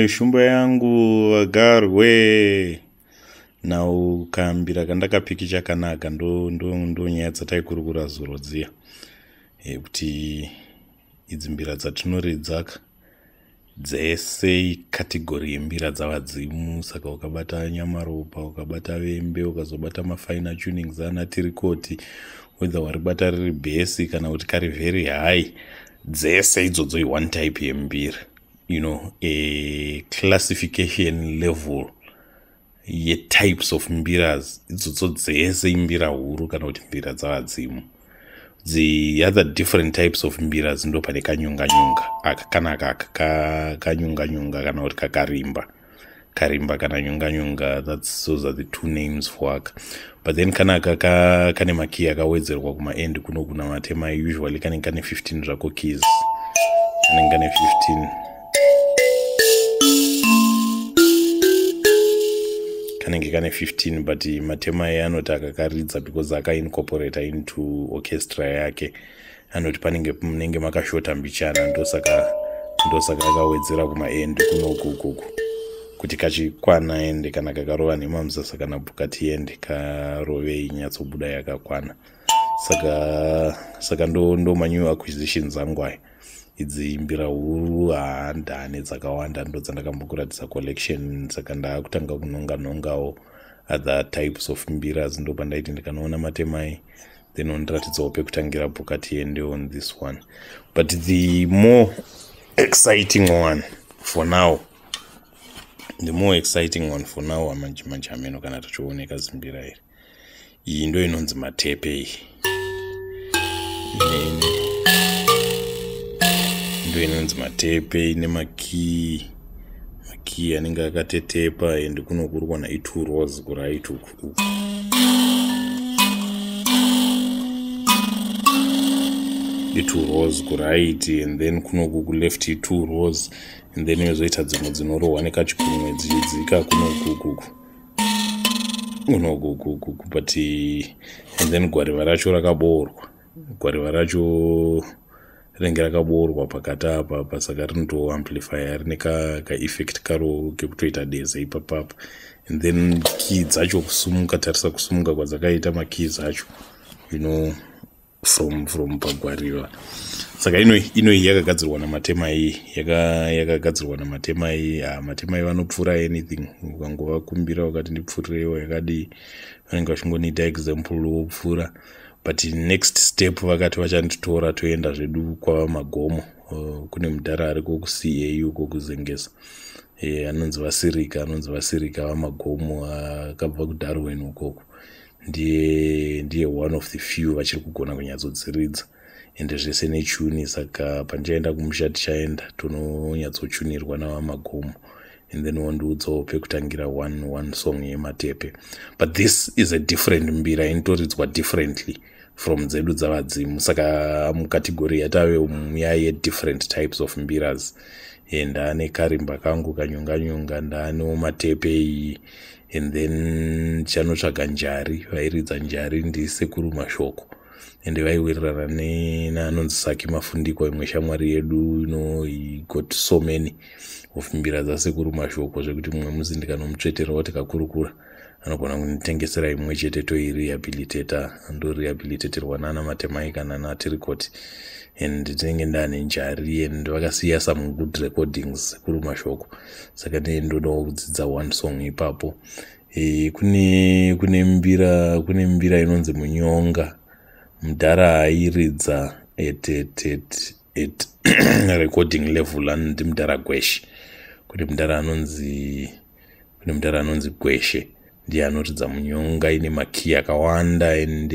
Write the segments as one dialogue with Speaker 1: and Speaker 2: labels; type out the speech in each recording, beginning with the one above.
Speaker 1: Shumba yangu vagarwe nhau kambira kandakapikicha kanaka ndo ndo ndo nyaya dzataikurukura zuro dziya kuti idzi mbira dzatinoridza dzese icategory yembira dzavadzimu. Saka ukabata nyamaropa, ukabata vembe, ukazobata mafiner tunings ana tirikoti, whether waribata riri bass kana kuti kari very high, dzese idzodzo i-one type yembira, a classification level yetypes of mbiras idzodzo dzese imbira huru kana kuti mbira dzavadzimu. The other different types of mbiras ndo pane kanyunganyunga aka kanaka aka kanyunganyunga kana kuti kakarimba karimba kana nyunganyunga. Those are the two names for aka. But then kanaka kane makey akawedzerwa kumaend kuno kuna matema. Usually kanenge kane 15 zvako keys, kanenge kane 15, kanenge kane 15, but matema aya anoti akakaridza because akaincorporata into orchestra yake, anoti panenge munenge makashota mbichana, ndosaka akawedzera kumaend kunokukuku kuti kachikwana ende kana kakarova nemamusasa kana bhukati ende karove inyatsobuda yakakwana. Saka ndo manew acquisitions angu aya. Idzi mbira huru handane dzakawanda, ndo dzandakambokuratidza collection. Saka ndaakutanga kunonga nongawo other types of mbiras. Ndo pandaiti ndikanoona matemai, then ondiratidzawo pekutangira bhukati ende on this one. But the more exciting one for now, the more exciting one for now, manje manje hameno kana tichioneka zimbira iri. Iyi ndo inonzi matepe iyi. Ndo inonzi matepe, ine makey, makey anenge akatetepa, and kuno kuri kuona i2 rows kuright uku uku i2 rows kuright, and then kunoku kuleft i2 rows, and then yozoita dzimwe dzinorohwa nekachikumwe dzichidzika kunokukuku kunokukuku. But and then gwariva racho rakaboorwa, gwariva racho rinenge rakaboorwa pakati apa, saka rinotoamplifya, rine kaeffect karo kekutoita deze ipapapa. And then key dzacho kusumuka, tarisa kusumuka kwadzakaita makeys acho, from pagwariva. Saka inoi yakagadzirwa namatema iyi, yakagadzirwa namatema iyi. Matema iyi vanopfuura anything. Ukangovakumbira ukati ndipfurireiwo yakadii, vanenge vachingonida example wopfuura. But next step vakati vachanditora toenda zvedu kwava magomo. Kune mudhara ariko kuCA uko kuzengesa, anonzi vasirika, anonzi vasirika vamagomo, akabva kuDarwin ukoko. Ndiye one of the few vachiri kugona kunyatsodziridza ende zvese netune. Saka pandichaenda kumusha, tichaenda tononyatsochunirwa navamagomo, and then wondiudzawo pekutangira one song yematepe. But this is a different mbira, inotoridzwa differently from dzedu dzavadzimu. Saka mucategory yatave muya yedifferent types of mbiras, ndaane karimba kangu kanyunganyunga, ndaanewo matepe iyi, and then tichanotsvaga njari. Vairidza njari ndisekuru Mashoko, ende vaiwirirana neanonzi Saki Mafundikwa, imwe shamwari yedu. He got so many of mbira dzasekuru Mashoko zvekuti mumwe musi ndikanomutsveterawo tikakurukura, anogona kunditengesera imwe chete toirehabilitata, ndorehabilitatirwa nana matemai kana natirikoti, and tinenge ndaane njari. And vakasiya some good recordings sekuru Mashoko, saka ndee ndodawo kudzidza one song ipapo. E, kune mbira inonzi munyonga. Mudhara airidza at recording level anonzi mudhara Gweshe. Kune mudhara anonzi Gweshe, ndiye anoridza munyonga. Ine makey akawanda and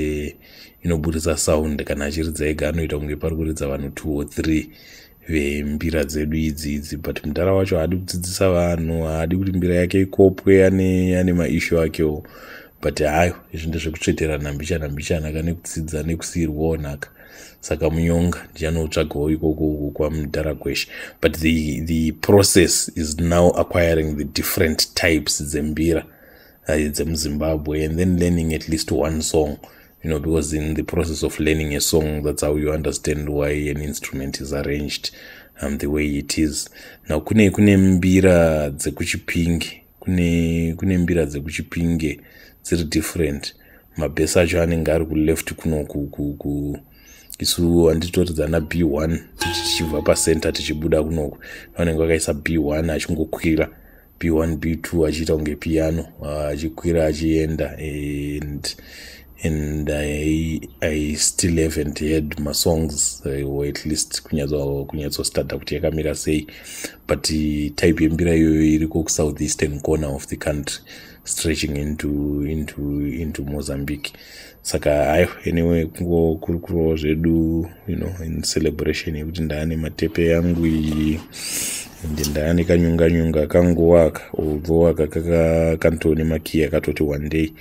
Speaker 1: inoburisa sound. Kana achiridza ega anoita kunge pari kuridza vanhu 2 or 3 vembira dzedu idzi. But mudhara wacho haadi kudzidzisa vanhu, haadi kuti mbira yake ikopwe, ane maissue akewo. But hayo, izvi ndezvekutsveterana mbichana mbichana kane kudzidza nekusiyirwawo nhaka. Saka munyonga ndichanotsvagawo ikoko kwamudhara Gweshe. But the process is now acquiring the different types dzembira dzemuZimbabwe and then learning at least one song, because in the process of learning a song, that's how you understand why an instrument is arranged. the way it is now. Kune mbira dzekuChipinge, kune mbira dzekuChipinge dziri different. Mabass acho anenge ari kuleft kunoku. Isu handitori dzana B1, tichibva pacenter tichibuda kunoku, vanenge vakaisa B1 achingokwira, B1, B2, achiita kunge piano, achikwira achienda. And I still haven't heard masongs or at least kunyatsostada kuti yakamira sei, but type yembira iyoyo iriko kusouth eastern corner of the country, stretching into Mozambique. Saka haiwa, anyway, kungokurukurawo zvedu in celebration yekuti ndaane matepe yangu iyi, ende ndaane kanyunga nyunga kangu aka, although aka kakantoo nemakiyi akatoti one day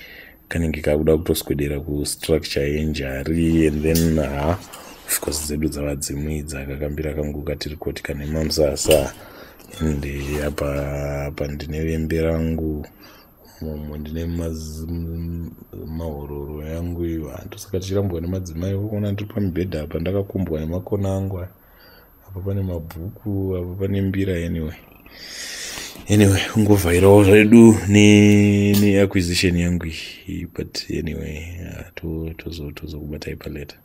Speaker 1: kanenge kakuda kutoswedera kustructure yenjari. And then ha, of course, dzedu dzava dzimwe. Kakambira kangu katiri koti kane mamusasa, and apa ndine vembe rangu, momo ndine mahororo yangu iyo. Handosaka tichirambwa nemadzimai. Ukuona ndiri pamubhedha apa, ndakakumbwa nemakona angu aya. Apa pane mabhuku, apa pane mbira. Anyway, kungovhairawo zvedu neacquisition yangu iyi, but anyway, tozokubatai palater.